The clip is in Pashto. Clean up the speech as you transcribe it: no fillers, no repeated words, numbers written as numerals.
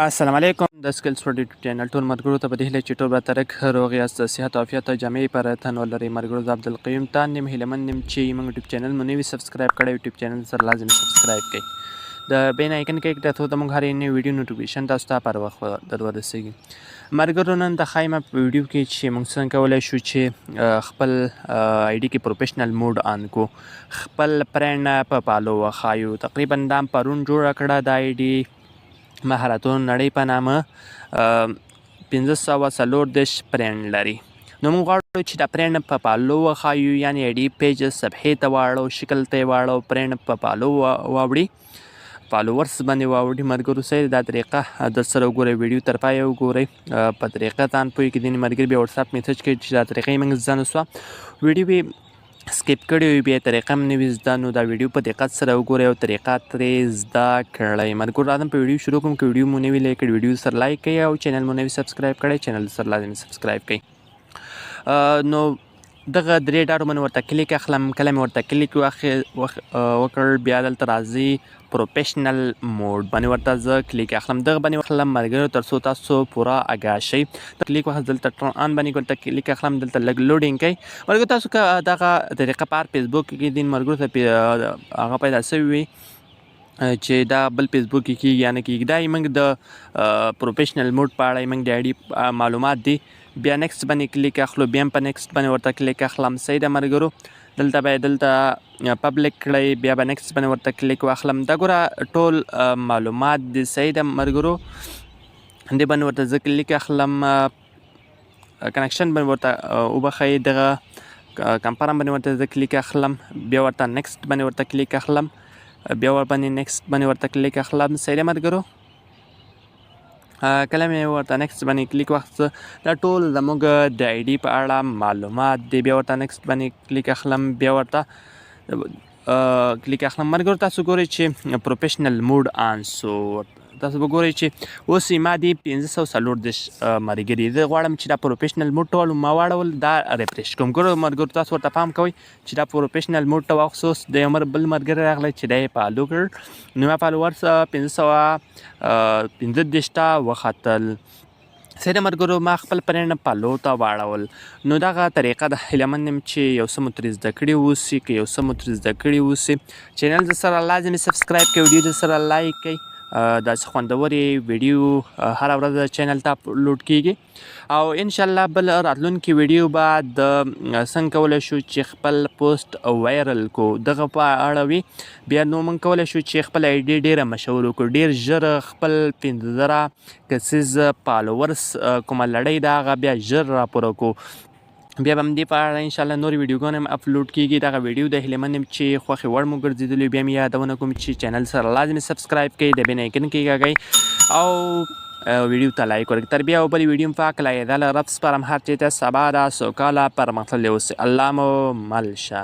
السلام علیکم د سکلز فور یوټیوب چینل ټول ملګرو ته په دې هیله چې ټول به ترک روغ یاست، د صحت او عافیت او جامې پر تن ولرئ. ملګرو، زه عبدالقیوم تاند یم. هیله مند یم چې موږ یوټیوب چینل مو نوی سبسکرایب کړی، یوټیوب چینل سره لازم سبسکرایب کړئ، د بیل آیکن کلیک کړئ، څو د موږ هرې نوې ویډیو نوټیفیکیشن تاسو ته پر وخت در ورسیږي. ملګرو، نن د ښایم په ویډیو کې چې موږ څنګه کولای شو چې خپل آی ډي کې پروفیشنل موډ آن کو، خپل فرند په فالو وښایو. تقریبا دا پرون جوړه کړه د آی ډي مهارتونو نړۍ په نامه، 534 فرند لري. نو موږ غواړو چې دا فرند په فالو وښایو، یعنی آی ډي پیج صفحې ته واړو، شکل ته واړو، فرند په فالو واوړي، فالوورس باندې واوړي. ملګرو، صحیح دا طریقه در سره وګورئ، ویډیو تر پایه وګورئ، په طریقه ځان پوه کړئ. ځینې ملګري بیا واتساپ میسج کوي چې دا طریقه یې موږ زده نه سوه، ویډیو یې سکیپ کړی وي، بیا طریقه هم نه وي زده. نو دا ویډیو په دقت سره وګورئ او طریقه ترې زده کړئ. ملګرو، راځم په ویډیو شروع کوم. که ویډیو مو نوي لایک کړي، ویډیو سره لایک کړئ او چینل مو نوي سبسکرایب کړئ، چینل سره لازم سبسکرایب کړئ. نو دغه درې ډاټو باندې ورته کلیک اخلم. کله مې ورته کلیک وکړ، بیا دلته راځي پروفیشنل موډ باندې ورته زه کلیک اخلم. دغه باندې اخلم ملګرو، تر څو تاسو پوره اګاه شئ. کلیک وخت دلته ټرن آن باندې ورته کلیک اخلم. دلته لږ لوډینګ کوي. ملګرو، تاسو که دغه طریقه په هر فیسبوک کې دین ملګرو ته هغه پیدا شوی وي چې دا بل فیسبوک کې کیږي یا نه کیږي. دا موږ د پروفیشنل موډ په اړه موږ د آی ډي معلومات دي. بیا نیکسټ باندې کلیک اخلو، بیا په نیکسټ باندې ورته کلیک اخلم. صحیح ده ملګرو، دلته به دلته پبلک کړئ، بیا به نیکسټ باندې ورته کلیک واخلم. دا ګوره ټول معلومات دي. صحیح ده ملګرو، دې باندې ورته زه کلیک اخلم، کنکشن باندې ورته وبخښئ، دغه کمپرم باندې ورته زه کلیک اخلم، بیا ورته نیکسټ باندې ورته کلیک اخلم، بیا ور باندې نیکسټ باندې ورته کلیک اخلم. صحیح ده ملګرو، کله مې ورته نیکسټ باندې کلیک واخیست، دا ټول زموږ د آی ډي په اړه معلومات دي. بیا ورته نیکسټ باندې کلیک اخلم، بیا ورته کلیک اخلم. ملګرو، تاسو ګورئ چې پروفیشنل موډ آن سو. تاسو به ګورئ چې اوس ما دي 534 ملګري. زه غواړم چې دا پروفیشنل موډ ټول ما واړول، دا ریفرش کوم. ګورئ ملګرو، تاسو ورته پام کوئ چې دا پروفیشنل موډ ته واخیست. اوس د عمر بل ملګری راغلی چې دا یې فالو کړ، نو ما فالوورس 535 ته وختل. سره ملګرو، ما خپل فرند فالو ته واړول. نو دغه طریقه د هیله مند یم چې یو څه مو ترې زده کړي اوسي. که یو څه مو ترې زده کړي اوسي، چینل د سره لازم سبسکرایب کړئ، ویډیو د سره لایک کړئ. داسې خوندورې ویډیو هره ورځ چینل ته اپلوډ کیږي او ان شاء الله بل راتلونکي ویډیو به د څنګه کولی شو چې خپل پوسټ وایرل کو، دغه په اړه وي. بیا نو موږ کولی شو چې خپل آی ډي ډیره مشهور کړو، ډیر ژر خپل 5000 کسیز فالوورس کومه لړۍ ده، هغه بیا ژر راپوره کو. بیا به هم دې په اړه ان شاء الله نورې ویډیوګانې هم اپلوډ کیږي. دغه ویډیو د هیله مند یم چې خوښې وړ مو ګرځېدلي. بیا مې یادونه کوم چې چینل سره لازم سبسکرایب کړئ، د بیل آیکن کېکاږئ او ویډیو ته لایک ورکړئ. تر بیا او بلې ویډیو پاک لا یې رب سپارم. هر چېرته سبا ده، سوکاله، پرمختللې اوسئ. الله مو مل شه.